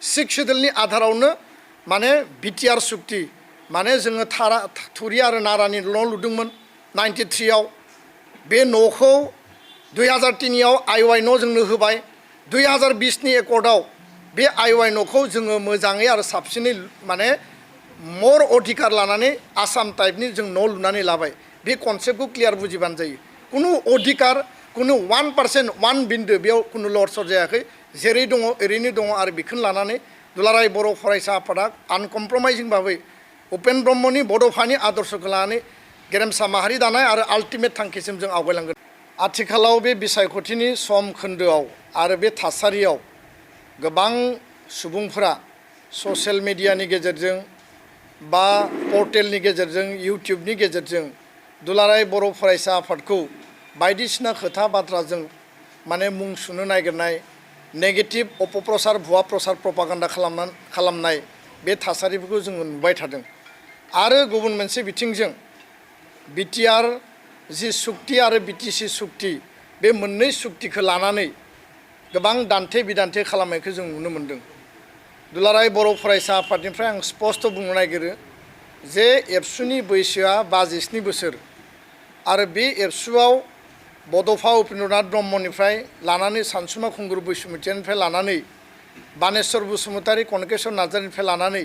six शेड्यूलनि आधारावनो माने BTR सुक्ति माने जोङो थुरि आरो नारानि न' लुदोंमोन 93 आव बे न'खौ 2003 आव आइवाइ न' जोंनो होबाय 2020 नि एकर्डआव बे आइवाइ न'खौ जोङो मोजाङै आरो साबसिनै माने मोर अधिकार लानानै आसाम टाइपनि जों न' लुनानै लाबाय बे कनसेप्टखौ क्लियार बुजिबानो जायो कुनु अधिकार कुनु 1% 1 बिन्दो बेयाव कुनु लरसर जायाखै जेरै दङ ओरैनो दङ आरो बेखौनो लानानै दुलाराय बर' फरायसा आफादा आनकमप्रमाइजिं भाबै उपेन ब्रह्मनि बड'फानि आदर्शखौ लानानै गेरेमसा माहारि दानाय आरो आल्टिमेट थांखिसिम जों आवगायलांगोन आथिखालाव बे बिसायख'थिनि सम खोन्दोआव आरो बे थासारियाव गोबां सुबुंफोरा ससियेल मिडियानि गेजेरजों बा पर्टेलनि गेजेरजों इउटिउबनि गेजेरजों दुलाराय बर' फरायसा आफादखौ बायदिसिना खोथा बाथ्राजों माने मुं सुनो नागिरनाय नेगेटिभ अपप्रचार भुवा प्रचार प्रपागान्डा खालामनाय बे थासारिफोरखौ जोङो नुबाय थादों आरो गुबुन मोनसे बिथिंजों बिटिआर जि सुक्ति आरो बिटिसि सुक्ति बे मोननै सुक्तिखौ लानानै गोबां दान्थे बिदान्थे खालामनायखौ जों नुनो मोनदों दुलाराय बर' फरायसा आफादनिफ्राय आं स्पष्ट बुंनो नागिरो जे एबसुनि बैसोआ 57 बोसोर आरो बे एबसुआव बड'फा उपेन्द्रनाथ ब्रह्मनिफ्राय लानानै सानसुमा खुंगुर बैसुमुतियानिफ्राय लानानै बानेश्वर बसुमतारी कनकेश्वर नार्जारिनिफ्राय लानानै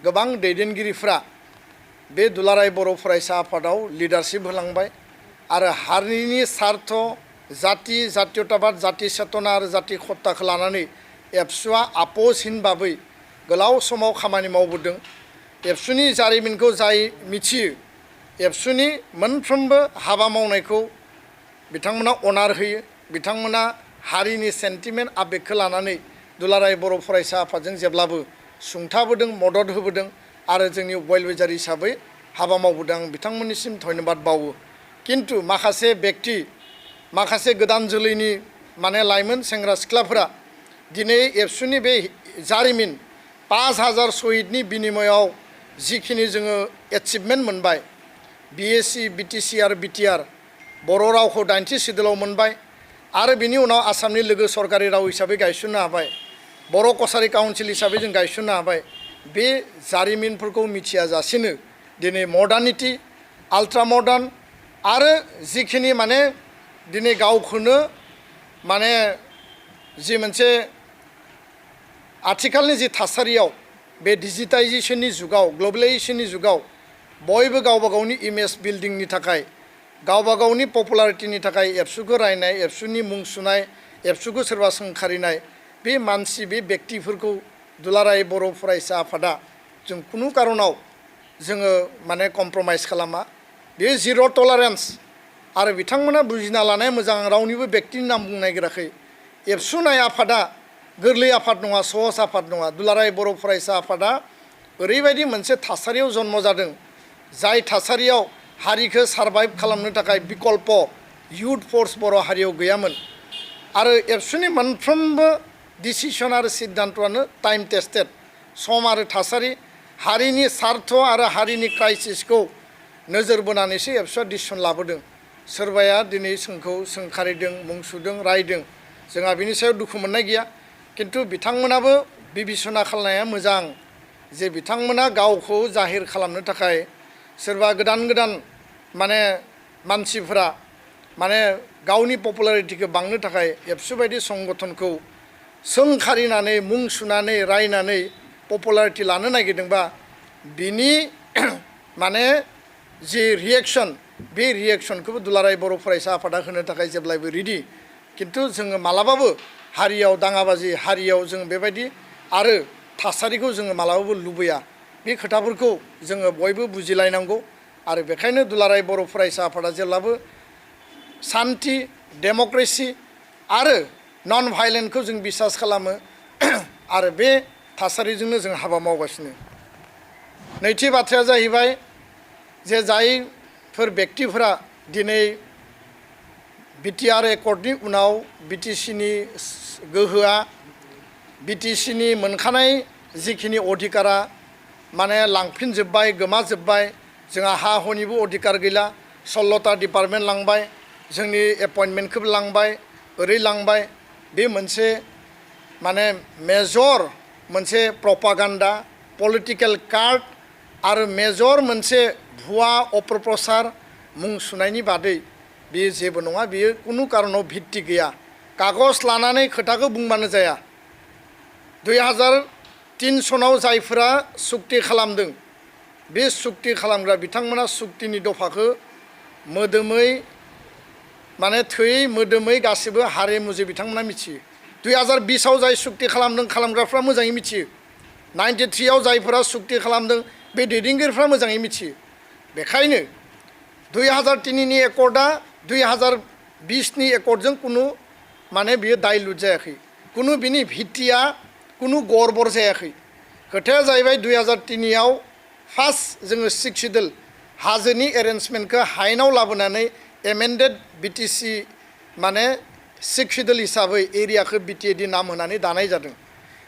गोबां दैदेनगिरिफ्रा बे दुलाराय बर' फरायसा आफादाव लिडारशिप होलांबाय आरो हारिनि सार्थ जाति जातीयताबाद जाति चेतना आरो जाति खत्ताखौ लानानै एबसुआ आपोसहीन भाबै गोलाव समाव खामानि मावबोदों एबसुनि जारिमिनखौ जाय मिथियो एबसुनि मोनफ्रोमबो हाबा मावनायखौ बिथांमोना अनार होयो बिथांमोना हारिनि सेन्टिमेन्ट आबेगखौ लानानै दुलाराय बर' फरायसा आफादजों जेब्लाबो सुंथाबोदों मदद होबोदों आरो जोंनि वेलविजार हिसाबै हाबा मावबोदों आं बिथांमोननिसिम धन्यबाद बावो किन्तु माखासे व्यक्ति माखासे गोदान जोलैनि माने लाइमोन सेंग्रा सिख्लाफोरा दिनै एबसुनि बे जारिमिन 5000 शहीदनि बिनिमयाव जिखिनि जोङो एचिभमेन्ट मोनबाय बिएससि बिटिसि आरो बिटिआर बर' रावखौ 90 सिडुलाव मोनबाय आरो बिनि उनाव आसामनि लोगो सरकारि राव हिसाबै गायसननो हाबाय बर' कसारि काउन्सिल हिसाबै जों गायसननो हाबाय बे जारिमिनफोरखौ मिथियाजासेनो दिनै मडार्निटी आल्ट्रा मडार्न आरो जिखिनि माने दिनै गावखौनो माने जि मोनसे आथिखालनि जि थासारियाव बे डिजिटाइजेशननि जुगाव ग्लबेलाइजेशननि जुगाव बयबो गावबा गावनि इमेज बिल्डिंनि थाखाय गावबा गावनि पपुलारिटिनि थाखाय एबसुखौ रायनाय एबसुनि मुं सुनाय एबसुखौ सोरबा सोंखारिनाय बे मानसि बे व्यक्तिफोरखौ दुलाराय बर' फरायसा आफादा जों कुनु कारनाव जोङो माने कमप्रमाइज खालामा बे जिर' टलारेन्स आरो बिथांमोना बुजिना लानाया मोजां रावनिबो व्यक्तिनि नाम बुंनो नागिराखै एबसुनाय आफादा गोरलै आफाद नङा सहज आफाद नङा दुलाराय बर' फरायसा आफादा ओरैबायदि मोनसे थासारियाव जन्म जादों जाय थासारियाव हारिखौ सारभाइभ खालामनो थाखाय बिकल्प युथ फर्स बर' हारियाव गैयामोन आरो एबसुनि मोनफ्रोमबो डिसिसन आरो सिद्धान्तआनो टाइम टेस्टेड सम आरो थासारि हारिनि सार्थ आरो हारिनि क्राइसिसखौ नोजोर बोनानैसो एबसुआ डिसिसन लाबोदों सोरबाया दिनै जोंखौ सोंखारिदों मुं सुदों रायदों जोंहा बिनि सायाव दुखु मोननाय गैया किन्तु बिथांमोनाबो बिबिसना खालामनाया मोजां जे बिथांमोना गावखौ जाहिर खालामनो थाखाय सोरबा गोदान गोदान माने मानसिफोरा माने गावनि पपुलारिटिखौ बांनो थाखाय एबसु बायदि संगठनखौ सोंखारिनानै मुं सुनानै रायनानै पपुलारिटि लानो नागिरदोंबा बिनि माने जि रिएक्शन बे रिएक्शनखौबो दुलाराय बर' फरायसा आफादा होनो थाखाय जेब्लायबो रेडि किन्तु जोङो मालाबाबो हारियाव दाङाबाजि हारियाव जों बेबायदि आरो थासारिखौ जोङो मालाबाबो लुबैया बे खोथाफोरखौ जोङो बयबो बुजिलायनांगौ आरो बेखायनो दुलाराय बर' फरायसा आफादा जेब्लाबो शान्ति डेमक्रेसि आरो नन भायलेन्टखौ जों बिसास खालामो आरो बे थासारिजोंनो जों हाबा मावगासिनो नैथि बाथ्राया जाहैबाय जे जायफोर व्यक्तिफोरा दिनै बिटिआर एकर्डनि उनाव बिटिसिनि गोहोआ बिटिसिनि मोनखानाय जिखिनि अधिकारा माने लांफिनजोब्बाय गोमाजोब्बाय जोंहा हा हनिबो अधिकार गैला 16टा डिपार्टमेन्ट लांबाय जोंनि एपइन्टमेन्टखौबो लांबाय ओरै लांबाय बे मोनसे माने मेजर मोनसे प्रपागान्डा पलिटिकेल कार्ड आरो मेजर मोनसे भुवा अपप्रचार मुं सुनायनि बादै बेयो जेबो नङा बेयो कुनु कारनाव भित्ति गैया कागज लानानै खोथाखौ बुंबानो जाया 2003 सनाव जायफोरा सुक्ति खालामदों बे सुक्ति खालामग्रा बिथांमोना सुक्तिनि दफाखौ मोदोमै माने थै मोदोमै गासिबो हारिमुजों बिथांमोना मिथियो 2020 आव जाय सुक्ति खालामदों खालामग्राफ्रा मोजाङै मिथियो 93 आव जायफोरा सुक्ति खालामदों बे दैदेनगिरिफ्रा मोजाङै मिथियो बेखायनो 2003 नि एकर्डआ 2020 नि एकर्डजों कुनु माने बियो दाइलुट जायाखै कुनु बिनि भित्तिया कुनु गड़बड़ जायाखै खोथाया जाहैबाय 2003 आव फार्स्ट जोङो सिक्सिडल हाजोनि एरेन्जमेन्टखौ हायेनाव लाबोनानै एमेन्डेड बिटिसि माने सिक्सिडल हिसाबै एरियाखौ बिटिएडि नाम होनानै दानाय जादों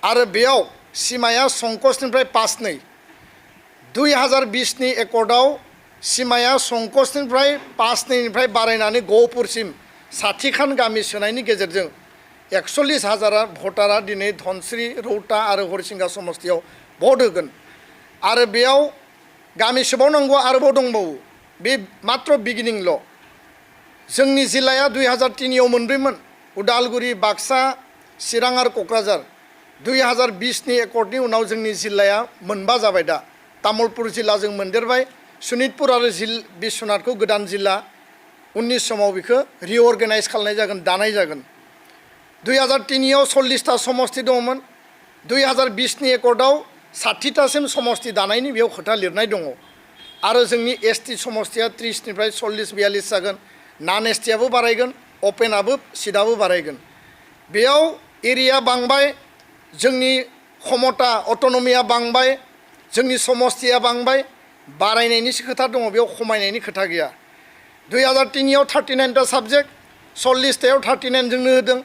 आरो बेयाव सीमाया संकसनिफ्राय 5 2020 नि एकर्डआव सीमाया संकसनिफ्राय 5 निफ्राय बारायनानै गहपुरसिम 60 खान गामि सोनायनि गेजेरजों 41,000 भटारा दिनै धनस्री रौता आरो हरिसिंगा समस्तियाव भट होगोन आरो बेयाव गामि सोबावनांगौ आरोबाव दंबावो बे मात्र बिगिनिंल' जोंनि जिल्लाया 2003 आव मोनब्रैमोन उदालगुरि बाक्सा चिरां आरो क'क्राझार 2020 नि एकर्डनि उनाव जोंनि जिल्लाया मोनबा जाबाय दा तामुलपुर जिल्लाजों मोनदेरबाय सनितपुर आरो बिश्वनाथखौ गोदान जिल्ला 19 समाव बेखौ रिअर्गेनाइज खालामनाय जागोन दानाय जागोन 2003 आव 40टा समस्ति दंमोन 2020 नि एकर्डआव 60टासिम समस्ति दानायनि बेयाव खोथा लिरनाय दङ आरो जोंनि एसटि समस्तिया 30 निफ्राय 40-42 जागोन नन एसटिआबो बारायगोन अपेनाबो सिटआबो बारायगोन बेयाव एरिया बांबाय जोंनि क्षमता अट'नमिया बांबाय जोंनि समस्तिया बांबाय बारायनायनिसो खोथा दङ बेयाव खमायनायनि खोथा गैया 2003 आव 39टा साबजेक्ट 40टायाव 39 जोंनो होदों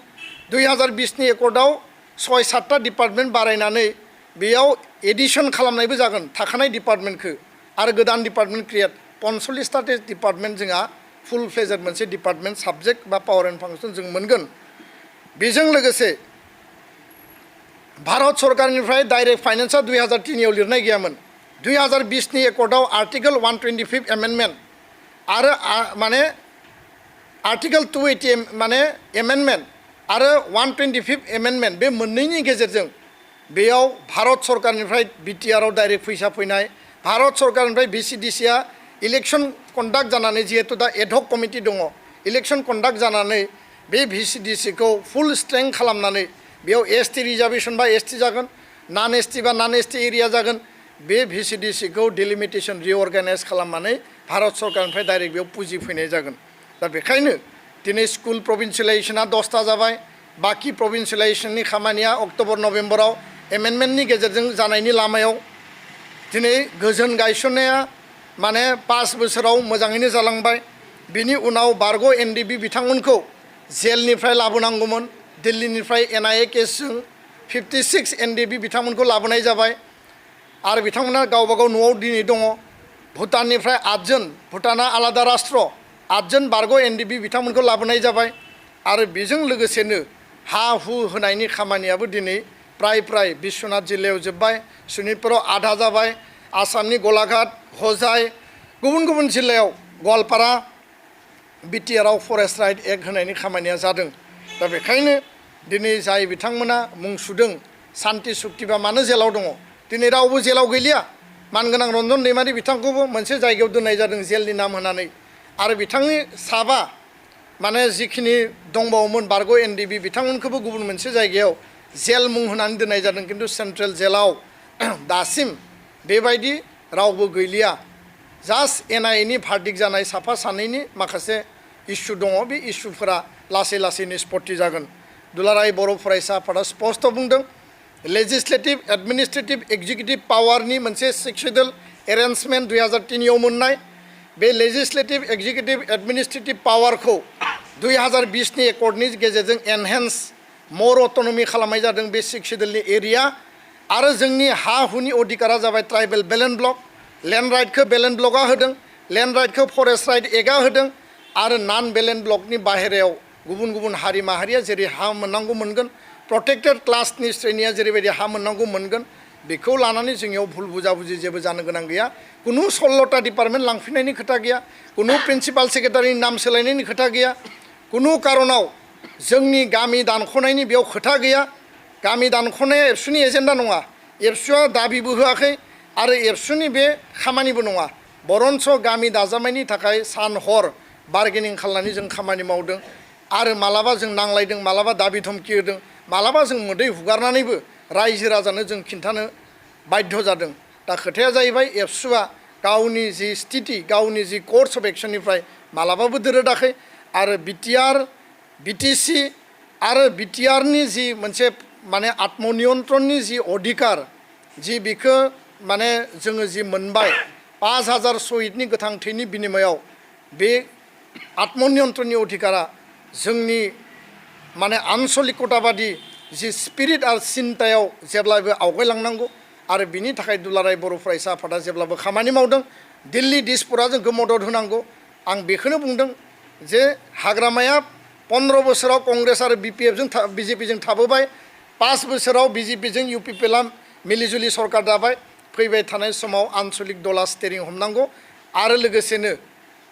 2020 नि एकर्डआव 6-7टा डिपार्टमेन्ट बारायनानै बेयाव एडिशन खालामनायबो जागोन थाखानाय डिपार्टमेन्टखौ आरो गोदान डिपार्टमेन्ट क्रिएट 45टा डिपार्टमेन्ट जोंहा फुल फ्लेजेड मोनसे डिपार्टमेन्ट साबजेक्ट बा पावर एन्ड फांसन जों मोनगोन बेजों लोगोसे भारत सरकारनिफ्राय डाइरेक्ट फाइनेन्सआ 2003 आव लिरनाय गैयामोन 2020 नि एकर्डआव आर्टिकल 125 एमेन्डमेन्ट आरो माने आर्टिकल 280 माने एमेन्डमेन्ट आरो 125 एमेन्डमेन्ट बे मोननैनि गेजेरजों बेयाव भारत सरकारनिफ्राय बिटिआरआव डाइरेक्ट फैसा फैनाय भारत सरकारनिफ्राय भिसिडिसिआ इलेक्शन कन्डाक्ट जानानै जिहेतु दा एडहक कमिटि दङ इलेक्शन कन्डाक्ट जानानै बे भिसिडिसिखौ फुल स्ट्रेंथ खालामनानै बेयाव एसटि रिजार्भेसन बा एसटि जागोन नन एसटि बा नन एसटि एरिया जागोन बे भिसिडिसिखौ डिलिमिटेसन रिअर्गेनाइज खालामनानै भारत सरकारनिफ्राय डाइरेक्ट बेयाव पुजि फैनाय जागोन दा बेखायनो दिनै स्कुल प्रभिन्सियेलाइजेसना 10टा जाबाय बाकी प्रभिन्सियेलाइजेसननि खामानिया अक्ट'बर नभेम्बराव एमेन्डमेन्टनि गेजेरजों जानायनि लामायाव दिनै गोजोन गायसननाया माने 5 बोसोराव मोजाङैनो जालांबाय बिनि उनाव बारग' एनडिबि बिथांमोनखौ जेलनिफ्राय लाबोनांगौमोन दिल्लीनिफ्राय एनआइए केसजों 56 एनडिबि बिथांमोनखौ लाबोनाय जाबाय आरो बिथांमोना गावबागाव न'आव दिनै दङ भुटाननिफ्राय 8 जन भुटाना आलादा राष्ट्र 8 जन बारग' एनडिबि बिथांमोनखौ लाबोनाय जाबाय आरो बेजों लोगोसेनो हा हु होनायनि खामानियाबो दिनै प्राय बिश्वनाथ जिल्लायाव जोब्बाय सनितपुराव आधा जाबाय आसामनि गलाघाट हजाय गुबुन गुबुन जिल्लायाव गवालपारा बिटिआरआव फरेस्ट राइट एक्ट होनायनि खामानिया जादों दा बेखायनो दिनै जाय बिथांमोना मुं सुदों सान्ति सुक्तिबा मानो जेलाव दङ दिनै रावबो जेलाव गैलिया मानगोनां रन्जन दैमारि बिथांखौबो मोनसे जायगायाव दोननाय जादों जेलनि नाम होनानै आरो बिथांनि साबा माने जिखिनि दंबावोमोन बारग' एनडिबि बिथांमोनखौबो गुबुन मोनसे जायगायाव जेल मुं होनानै दोननाय जादों किन्तु सेन्ट्रेल जेलाव दासिम बेबायदि रावबो गैलिया जास्ट एनआइएनि भार्डिक्ट जानाय साफा सानैनि माखासे इस्यु दङ बे इस्युफोरा लासै लासै निष्पत्ति जागोन दुलाराय बर' फरायसा आफादा स्पष्ट बुंदों लेजिस्लेटिभ एडमिनिस्ट्रेटिभ एक्जिकिउटिभ पावारनि मोनसे सिक्सिडल एरेन्जमेन्ट 2003 आव मोननाय बे लेजिस्लेटिभ एक्जिकिउटिभ एडमिनिस्ट्रेटिभ पावारखौ 2020 नि एकर्डनि गेजेरजों एनहेन्स मोर अट'नमि खालामनाय जादों बे सिक्सिडलनि एरिया आरो जोंनि हा हुनि अधिकारा जाबाय ट्राइबेल बेलेन्स ब्लक लेन्ड राइटखौ बेलेन्स ब्लकआ होदों लेन्ड राइटखौ फरेस्ट राइट एक्टआ होदों आरो नन बेलेन्स ब्लकनि बाहेरायाव गुबुन गुबुन हारि माहारिया जेरै हा मोननांगौ मोनगोन प्रटेक्टेड क्लासनि श्रेणिया जेरैबायदि हा मोननांगौ मोनगोन बेखौ लानानै जोंनियाव भुल बुजाबुजि जेबो जानो गोनां गैया कुनु 16टा डिपार्टमेन्ट लांफिननायनि खोथा गैया कुनु प्रिन्सिपाल सेक्रेटारिनि नाम सोलायनायनि खोथा गैया कुनु कारनाव जोंनि गामि दानख'नायनि बेयाव खोथा गैया गामि दानख'नाया एबसुनि एजेन्डा नङा एबसुआ दाबिबो होआखै आरो एबसुनि बे खामानिबो नङा बरन्स गामि दाजानायनि थाखाय सान हर बार्गेनिं खालामनानै जों खामानि मावदों आरो मालाबा जों नांलायदों मालाबा दाबि धमखि होदों मालाबा जों मोदै हुगारनानैबो रायजो राजानो जों खिन्थानो बाध्य जादों दा खोथाया जाहैबाय एबसुआ गावनि जि स्थिति गावनि जि कर्स अफ एक्शननिफ्राय मालाबाबो दोरोदाखै आरो बिटिआर बिटिसि आरो बिटिआरनि जि मोनसे माने आत्मनियन्त्रणनि जि अधिकार जि बिखौ माने जोङो जि मोनबाय 5000 शहीदनि गोथां थैनि बिनिमयाव बे आत्मनियन्त्रणनि अधिकारा जोंनि माने आनसलिकताबादि जि स्पिरिट आरो सिन्तायाव जेब्लाबो आवगायलांनांगौ आरो बिनि थाखाय दुलाराय बर' फरायसा आफादा जेब्लाबो खामानि मावदों दिल्ली दिसपुरा जोंखौ मदद होनांगौ आं बेखौनो बुंदों जे हाग्रामाया 15 बोसोराव कंग्रेस आरो बिपिएफजों बिजेपिजों थाबोबाय 5 बोसोराव बिजेपिजों इउपिपिएलआ मिलिजुलि सरकार दाबाय फैबाय थानाय समाव आनसलिक दला स्टेरिं हमनांगौ आरो लोगोसेनो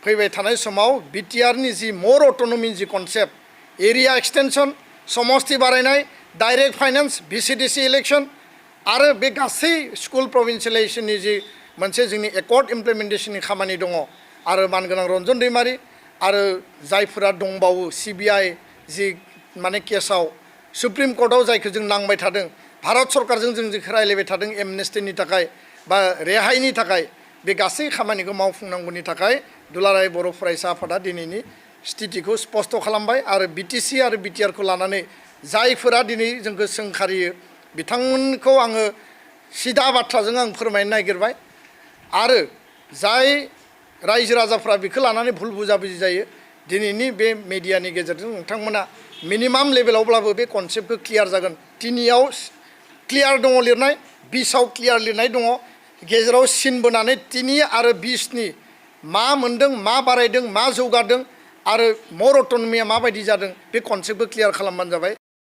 फैबाय थानाय समाव बिटिआरनि जि मोर अट'नमी जि कनसेप्ट एरिया एक्सटेनसन समस्ति बारायनाय डाइरेक्ट फाइनेन्स भिसिडिसि इलेक्शन आरो बे गासै स्कुल प्रभिन्सियेलाइजेसननि जि मोनसे जोंनि एकर्ड इमप्लिमेन्टेशननि खामानि दङ आरो मानगोनां रन्जन दैमारि आरो जायफोरा दंबावो सिबिआइ जि माने केसाव सुप्रिम कर्टआव जायखौ जों नांबाय थादों भारत सरकारजों जों जेखौ रायलायबाय थादों एमनेस्टिनि थाखाय बा रेहायनि थाखाय बे गासै खामानिखौ मावफुंनांगौनि थाखाय दुलाराय बर' फरायसा आफादा दिनैनि स्थितिखौ स्पष्ट खालामबाय आरो बिटिसि आरो बिटिआरखौ लानानै जायफोरा दिनै जोंखौ सोंखारियो बिथांमोनखौ आङो सिदा बाथ्राजों आं फोरमायनो नागिरबाय आरो जाय रायजो राजाफ्रा बेखौ लानानै भुल बुजाबुजि जायो दिनैनि बे मेडियानि गेजेरजों नोंथांमोना मिनिमाम लेभेलावब्लाबो बे कनसेप्टखौ क्लियार जागोन तिनियाव क्लियार दङ लिरनाय 20आव क्लियार लिरनाय दङ गेजेराव सिन बोनानै 3 आरो 20नि मा मोनदों मा बारायदों मा जौगादों आरो मोर अट'नमिया माबायदि जादों बे कनसेप्टखौ क्लियार खालामबानो जाबाय